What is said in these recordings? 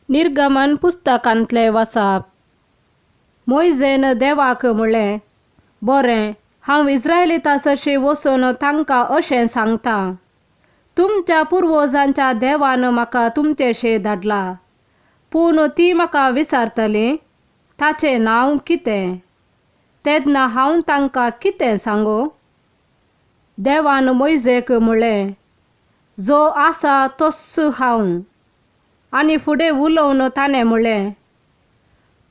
निर्गमन पुस्तकांतलें वाचप. मोयजेन देवाक म्हणलें, बरें, हांव इस्रायलितां सरशीं वचून तांकां अशें सांगता, तुमच्या पुर्वजांच्या देवान म्हाका तुमचेशी धाडला. पूण ती म्हाका विचारतली, ताचें नांव कितें? तेन्ना हांव तांकां कितें सांगू? देवान मोयजेक म्हणलें, जो आसा तोच हांव. आनी फुडें उलोवन ताणें म्हणलें,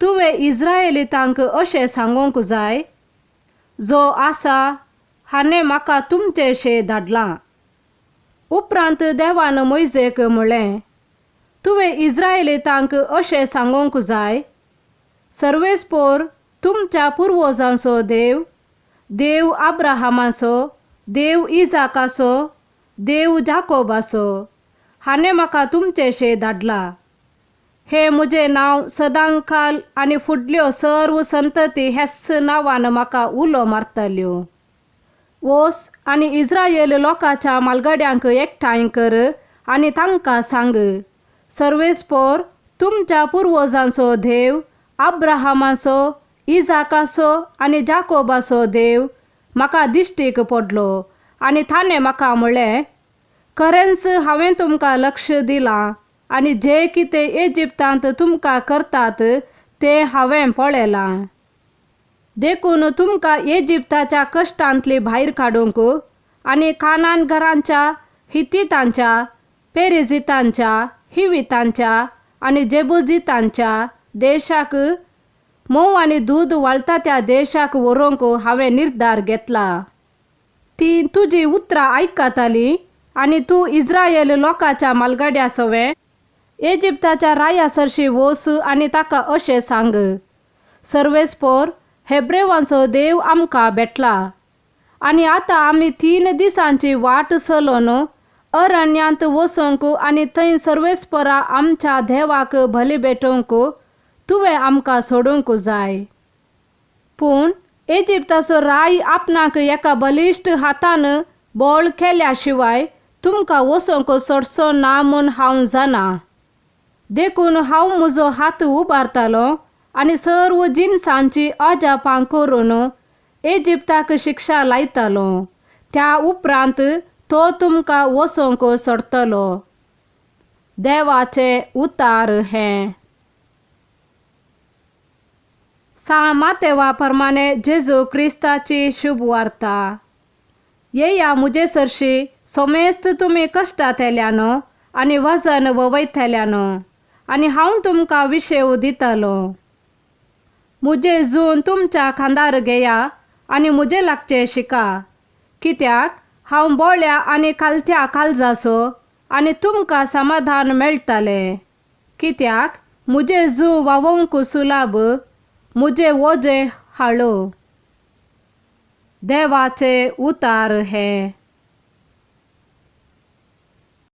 तुवें इस्रायलितांक अशें सांगूंक जाय, जो आसा हाणें म्हाका तुमचेशें धाडलां. उपरांत देवान मोयजेक म्हणलें, तुवें इस्रायलितांक अशें सांगूंक जाय, सर्वेस्पोर तुमच्या पुर्वजांचो देव, देव अब्राहमाचो, देव इजाकाचो, देव जाकोबाचो, हाणें म्हाका तुमचेशें धाडला. हें म्हजें नांव सदांकाल आनी फुडल्यो सर्व संतती ह्याच नांवान म्हाका उलो मारतल्यो. वोस आनी इस्रायल लोकांच्या म्हालगड्यांक एकठांय कर आनी तांकां सांग, सर्वेस्पोर तुमच्या पुर्वजांचो देव, अब्राहमाचो, इजाकाचो आनी जाकोबाचो देव म्हाका दिश्टीक पडलो आनी ताणें म्हाका म्हणलें, खरेंच हांवें तुमकां लक्ष दिलां आनी जें कितें इजिप्तांत तुमकां करतात तें हांवें पळयलां. देखून तुमकां इजिप्ताच्या कश्टांतली भायर काडूंक आनी कानान घरांच्या, हितीतांच्या, पेरिजितांच्या, हिवितांच्या आनी जेबुजितांच्या देशाक म्होंव आनी दूद व्हाळटा त्या देशाक व्हरूंक हांवें निर्धार घेतला. ती तुजी उतरां आयकताली आनी तूं इस्रायल लोकांच्या म्हालगड्या सवें इजिप्ताच्या राया सरशीं वच आनी ताका अशें सांग, सर्वेस्पोर हेब्रेवांचो देव आमकां भेटला आनी आतां आमी 3 दिसांची वाट चलोवन अरण्यांत वचूंक आनी थंय सर्वेस्पोरा आमच्या देवाक बली भेटोवंक तुवें आमकां सोडूंक जाय. पूण इजिप्ताचो राय आपणाक एका बलिश्ट हातान बळ केल्या शिवाय तुमकां वचूंक सोडचो ना म्हूण हांव जाणा. देखून हांव म्हजो हात उबारतालो आनी सर्व जिनसांची अजापां करून इजिप्ताक शिक्षा लायतालो. त्या उपरांत तो तुमकां वचूंक सोडटलो. देवाचें उतार हें. सा मातेवा प्रमाणे जेजू क्रिस्ताची शुभ वार्ता. येया म्हजे सरशी सोमेस्त तुमी कश्टांतल्यान आनी वजन वयतल्यान आनी हांव तुमकां विशेव दितलो. म्हजें जून तुमच्या खांदार घेया आनी म्हजे लागचें शिका, कित्याक हांव बोळ्या आनी खालत्या काळजाचो आनी तुमकां समाधान मेळटलें. कित्याक म्हजें जू व्हांवोवंक सुलाभ, म्हजें वजें हाळू. देवाचें उतार हें.